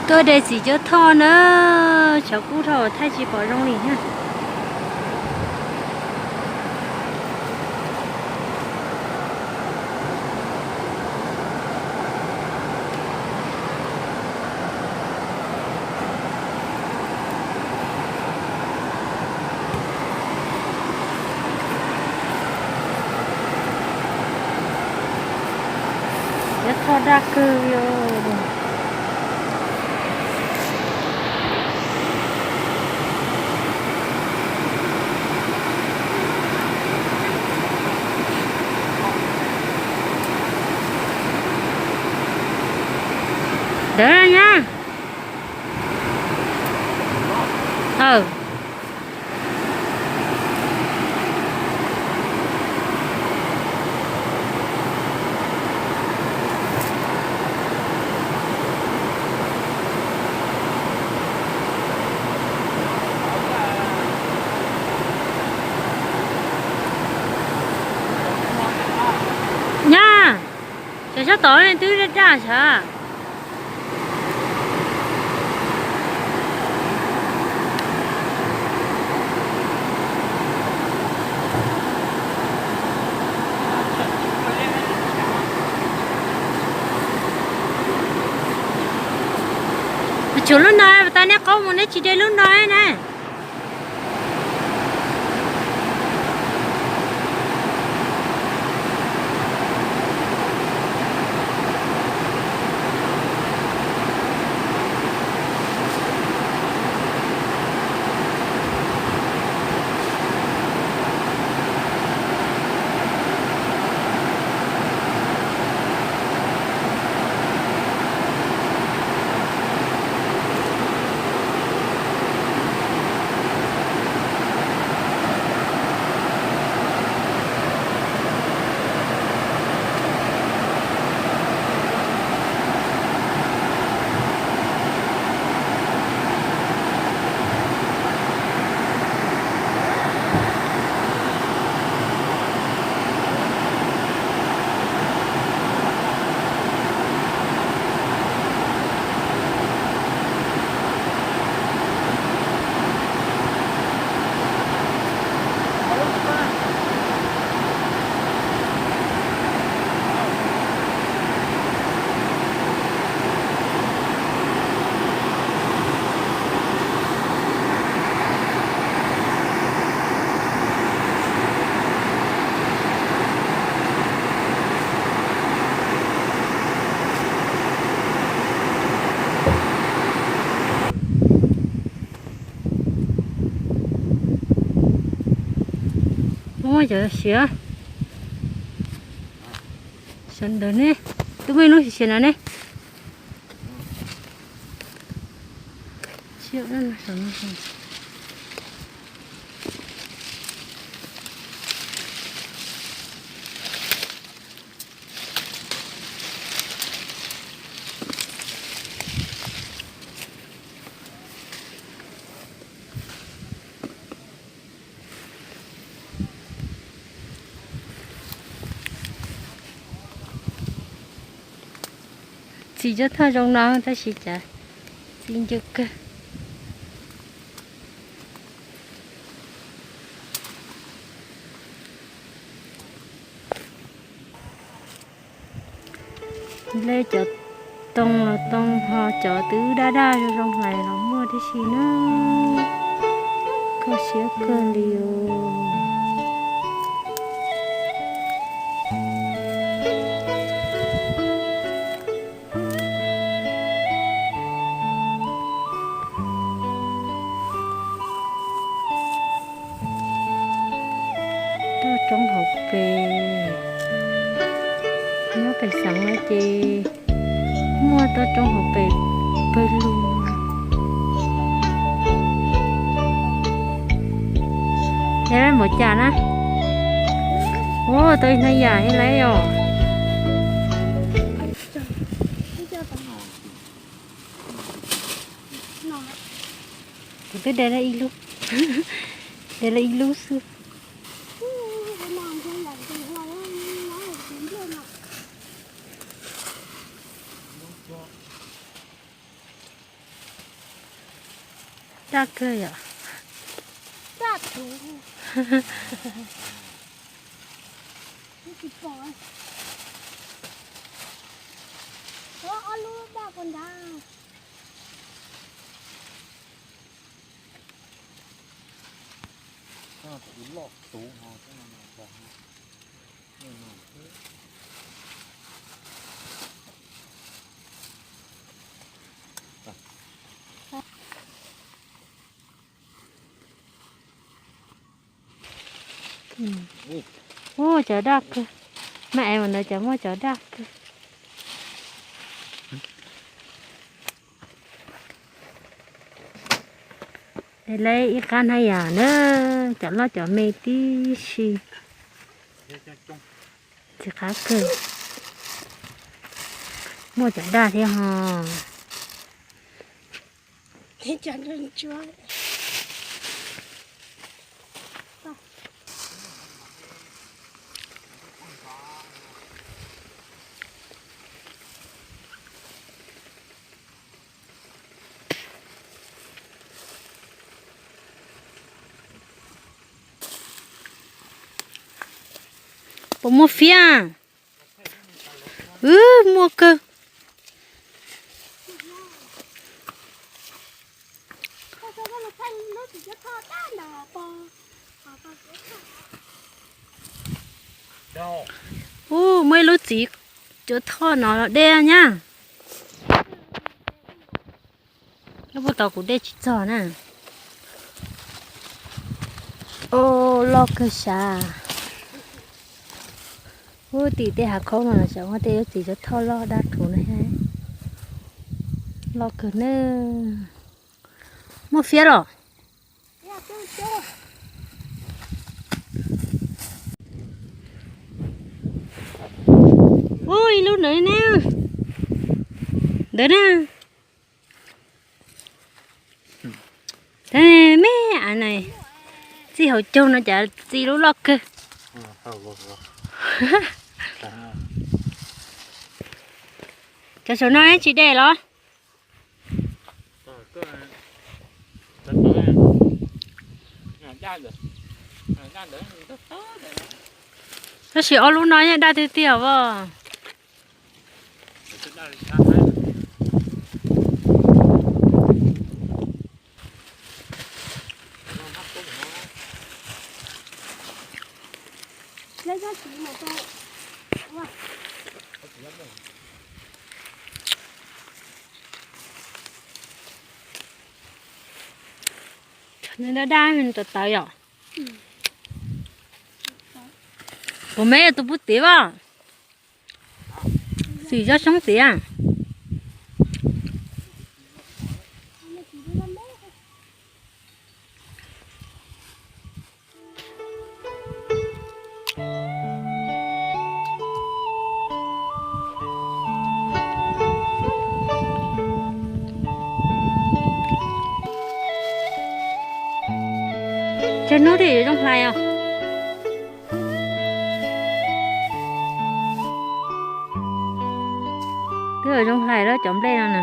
Tuaj de txiv cuab thoj na, tshav kub dhau thaij tsis pom zoo li na. Cuab thoj daj kawg li os. Ntawd na. Nyab, sawv sab tod twb daj daj sav. Tshuav lub no, tas nej qaub mus nej tsis de lub no na. Muab cov siav sawv ntawd ne, twb muaj ib lub siav no ne. Txiv cuab thoj zoo no tab sis cas txiv ncw kawg. Nplej cov too los too ho cov twb daj daj zoo zoo hlais los muaj tib si na. Koj siab kawg li os. Toj roob hauv pes, nyob pem xeev no ces muaj toj roob hauv pes pawg lug. Yog lawv mus cas na? Ua tau ib hnab yam ib lawm os. Kuv twb de lawm ib lub, de lawm ib lub xwb. Daj kawg yom. Daj tuv. Tsis pom. Ob lub daj puag nrad. Loj tuv. Ua cov daj kawg. Maj es mas ntawd cov muaj cov daj kawg. Lawv ib qab hnab yam na, cov loj cov me tib si. Txiv qab kawg. Muaj cov daj thiab ho. Puas muaj fiab? Wb muaj kawg. Ub, muaj ib lub txiv cuab thoj no los dej nyab. Lub puag tod kuv dej tsis txog na. Ub, loj kawg sav. Ub, tim tej hav khaub no los xyov muaj tej lub txiv cuab thoj loj daj thuv na. Loj kawg na. Muaj fiab los? Ub, ib lub ntawd na. Ntawd na. Me a, txij hauv caug no cas txi lub loj kawg. Cov saum no tsis de los? Tab sis ob lub no yeej daj tiag tiag os. Daj daj tawv tawv yom. Kuv me tus pub tiv as. Xim zob xyoob tiv as. Tsawg hnub twb yuav zoo hlais os. Twb yuav zoo hlais lawm cov nplej no na.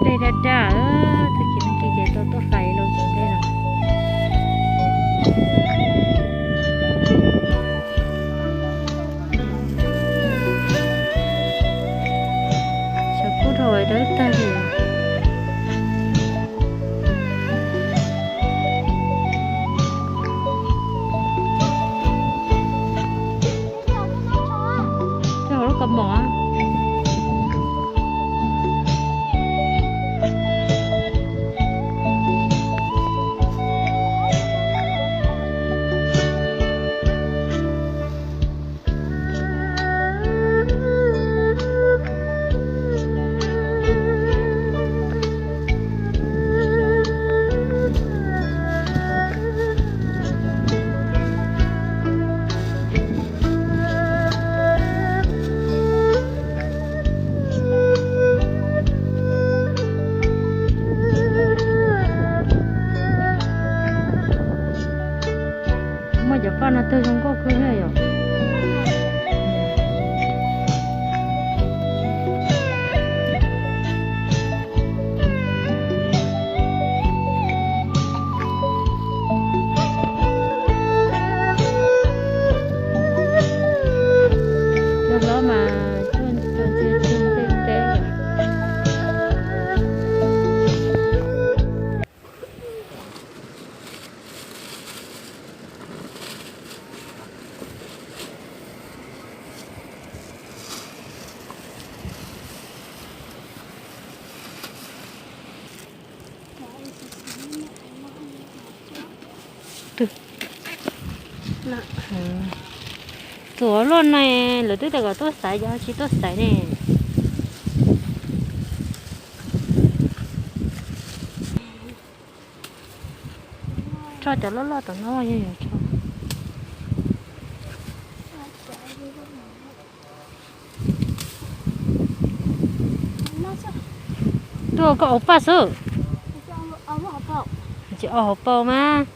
Dej daj daj, tag kis no ces tau tuaj hlais los. Paj no twg zoo nkauj kawg ne yom. Cov hlob mas tuaj ntsia ntsia tej teb. Tus loj no lawv twb tias kom tuaj xaiv, yog tsis tuaj xaiv ne. Tso cov loj loj tom no yog yog tso. Tuaj koj ua paj xwb. Tsis ua hauv paus mas.